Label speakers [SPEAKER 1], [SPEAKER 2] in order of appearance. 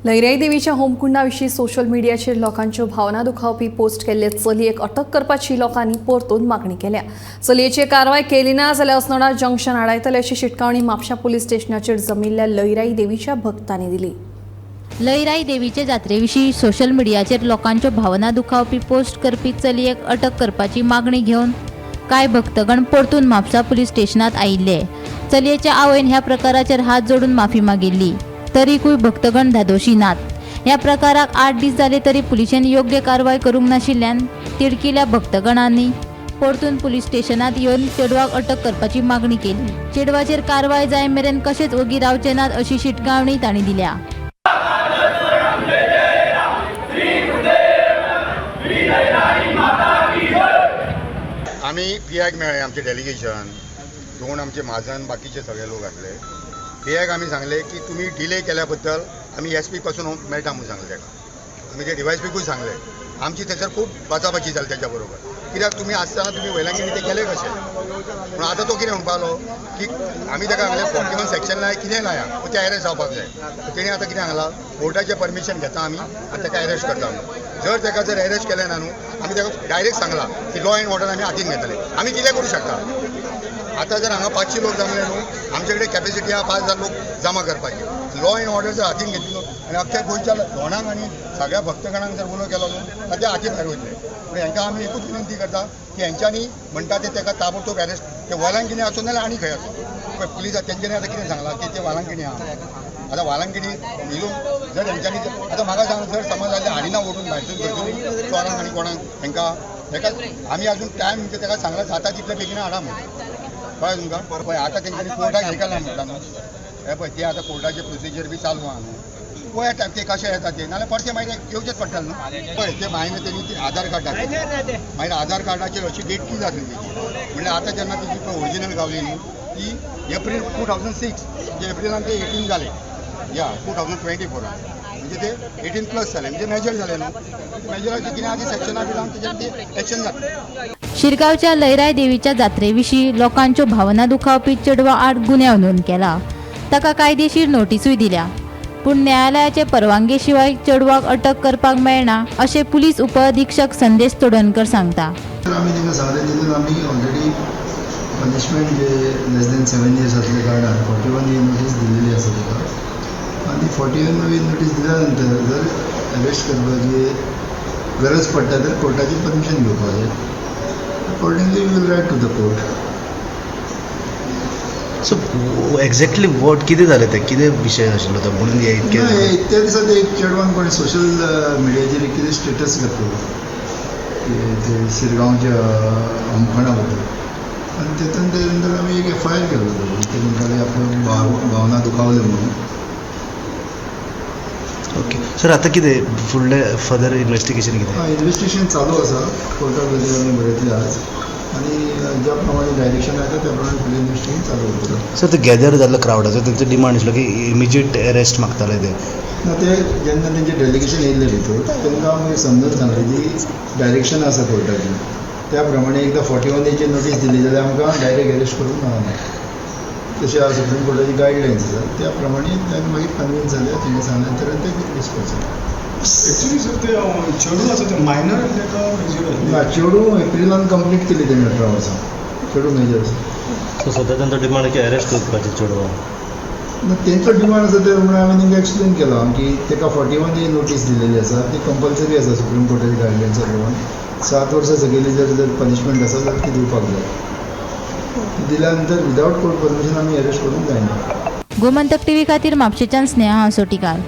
[SPEAKER 1] लैराई देवीच्या होमकुंडाविशीं सोशल मिडियाचेर लोकांच्यो भावना दुखावपी पोस्ट केल्ले चलयेक अटक करपाची लोकांनी परतून मागणी केल्या. चलयेचेर कारवाय केली ना जाल्यार अस्नोडा जंक्शन आडायतले अशी शिटकावणी म्हापशा पुलीस स्टेशनाचेर जमिल्ल्या लैराई देवीच्या भक्तांनी दिली.
[SPEAKER 2] लयराई देवीचे जात्रेविशीं सोशल मिडियाचेर लोकांच्यो भावना दुखावपी पोस्ट करपी चलयेक अटक करपाची मागणी घेवन कांय भक्तगण परतून म्हापसा पुलीस स्टेशनात आयिल्ले. चलयेच्या आवयन ह्या प्रकाराचेर हात जोडून माफी मागिल्ली, तरीकूय भक्तगण धादोशी नात. ह्या प्रकाराक 8 दीस जाले तरी पुलिशेन योग्य कारवाय करूंक नाशिल्ल्यान तिडकिल्या भक्तगणांनी परतून पुलीस स्टेशनात येवन चेडवाक अटक करपाची मागणी केली. चेडवाचेर कारवाय जाय मेरेन कशेंच ओगी रावचे नात अशी शिटकावणी तांणी दिल्या.
[SPEAKER 3] आमी पी आयक मेळ्ळे, आमचे डेलिगेशन दोन आमचे म्हाजन, बाकीचे सगळे लोक आसले. पी आयक आमी सांगले की तुमी डिले केल्या बद्दल आमी एस पी पासून मेळटा म्हणून सांगले ताका. आमी ते डिवायस पीकूय सांगले. आमची थंयसर खूब बाचाबाची जाली तेच्या बरोबर, कित्याक तुमी आसतना तुमी वयल्यान ते केले कशे पूण आतां तो कितें म्हणपा लागलो की आमी ताका सांगलें 41 सेक्शन लाय, कितेंय लाया, पूण ते एरेस्ट जावपाक जाय. तेणी आतां कितें सांगलां, कोर्टाचें परमिशन घेता आमी आनी ताका एरेस्ट करता म्हणून. जर ताका जर एरेस्ट केलें ना न्हू, आमी ताका डायरेक्ट सांगलां की लॉ एंड ऑर्डर आमी हातीन घेतले, आमी कितें करूं शकता. आतां जर हांगा 500 लोक जमले न्हू, आमचे कडेन कॅपेसिटी आहा 5000 लोक जमा करपाची. लॉ एंड ऑर्डर जर हातीन घेतली न्हू आनी अख्ख्या गोंयच्या धोणांक आनी सगळ्या भक्तगणांक जर उलो केलो न्हू, जाल्यार ते हाती भायर वयतले. पूण हेंकां आमी एकूच विनंती करता की हेंच्यांनी म्हणटा ते ताका ताबडतोब अरेस्ट, ते वालांकिणी आसूं नाल्यार आनी खंय आसूं. पळय पुलीस तेंच्यांनी आतां कितें सांगलां की ते वालांकिणी आहा. आतां वालांकिणी हितून जर हेंच्यांनी, आतां म्हाका सांग, जर समज जाल्यार हाडिना ओडून भायरसून खंयसून चोरांक आनी कोणाक हेंकां, हेका आमी अजून टायम म्हणजे ताका सांगला जाता तितले बेगीन हाडा म्हणून. कळ्ळें तुमकां? पळय आतां तेंच्यांनी कोर्टाक हें केलां म्हणटा न्हू, हे पळय ते आतां कोर्टाचे प्रोसिजर बी चालू आहा न्हू. पळय ते कशें येता ते, नाल्यार परते मागीर येवचेच पडटलें न्हू. पळय ते मागीर तेणी ती आधार कार्ड दाखयलें, मागीर आधार कार्डाचेर अशी डेट कितें जातली तेजी? म्हणल्यार आतां जेन्ना तेजी पळय ओरिजिनल गावली न्हू ती एप्रील 2006, म्हणजे एप्रिलान ते 18 जाले या 2024रान, म्हणजे ते 18 प्लस जाले, म्हणजे मेजर जाले न्हू. मेजराचे कितें आदी सेक्शना बी लावन तेजेर ते एक्शन जातलें.
[SPEAKER 2] शिरगांवच्या लयराई देवीच्या जात्रेविशीं लोकांच्यो भावना दुखावपी चेडवा आड गुन्यांव नोंद केला. ताका कायदेशीर नोटिसूय दिल्या, पूण न्यायालयाचे परवानगे शिवाय चेडवाक अटक करपाक मेळना अशें पुलीस उपअधिक्षक संदेश तोडणकर सांगता.
[SPEAKER 4] आमी तांकां सांगलें, तितून आमी ऑलरेडी पनिशमेंट जे लेस दॅन 7 इयर्स आसले कारणान 41 ए नोटीस दिलेली आसा ताका आनी 41 ए नोटीस दिल्या नंतर जर अरेस्ट करपाची गरज पडटा तर कोर्टाची परमिशन घेवपाक जाय. Accordingly we will write to the court.
[SPEAKER 5] So exactly what कितें जालें तें, कितें विशय आशिल्लो तो म्हणून हे इतकें?
[SPEAKER 4] त्या दिसा ते एक चेडवान कोणी सोशल मिडियाचेर एक कितें स्टेटस घातलो की ते शिरगांवच्या होमखणा बद्दल आनी तेतून ते नंतर आमी एक एफ I R केलो. ते म्हणटाले आपल्यो भावना दुखावल्यो म्हणून.
[SPEAKER 5] ओके सर, आतां कितें फुडलें फर्दर इन्वेस्टिगेशन कितें?
[SPEAKER 4] हय, इन्वेस्टिगेशन चालू आसा. कोर्टाक गरज आमी बरयतले आज आनी ज्या प्रमाणे डायरेक्शन येता त्या प्रमाणे फुडलें इन्वेस्टिगेशन चालू उरतलें.
[SPEAKER 5] सर, ते गॅदर जाल्लो क्रावडाचो तेंचो डिमांड आशिल्लो की इमिजिएट अरेस्ट मागताले ते.
[SPEAKER 4] ना, ते जेन्ना तेंचें डेलिगेशन येयल्लें भितर, तांकां आमी समजून सांगलें की डायरेक्शन आसा कोर्टाचें, त्या प्रमाणे एकदां 41 एची नोटीस दिली जाल्यार आमकां डायरेक्ट अरेस्ट करूंक मेळना. तशें आज सुप्रीम कोर्टाची गायडलायन्स आसा. त्या प्रमाणे तांकां मागीर कन्विन्स जाले. तेणें सांगलें तर ते डिस्पोज जाले.
[SPEAKER 6] एक्चुली सर, ते चेडूं आसा ते मायनर आसलें काय मेजर आसलें?
[SPEAKER 4] ना, चेडूं एप्रिलान कंप्लीट केली तेणें 18 वर्सां. चेडूं मेजर आसा.
[SPEAKER 7] सो सध्या तांचो डिमांड की अरेस्ट करपाचे चेडवाक?
[SPEAKER 4] ना, तेंचो डिमांड आसा ते म्हणून हांवें तांकां एक्सप्लेन केलां की ताका 41 ए नोटीस दिलेली आसा, ती कंपल्सरी आसा. सुप्रीम कोर्टाच्या गायडलायन्सा प्रमाण 7 वर्सां सकयली जर जर पनिशमेंट आसा जाल्यार ती दिवपाक जाय. ती दिल्या नंतर विदावट कोर्ट परमिशन आमी अरेस्ट करूंक जायना.
[SPEAKER 2] गोमंतक टीव्ही खातीर म्हापशेच्यान स्नेहा आसोटीकार.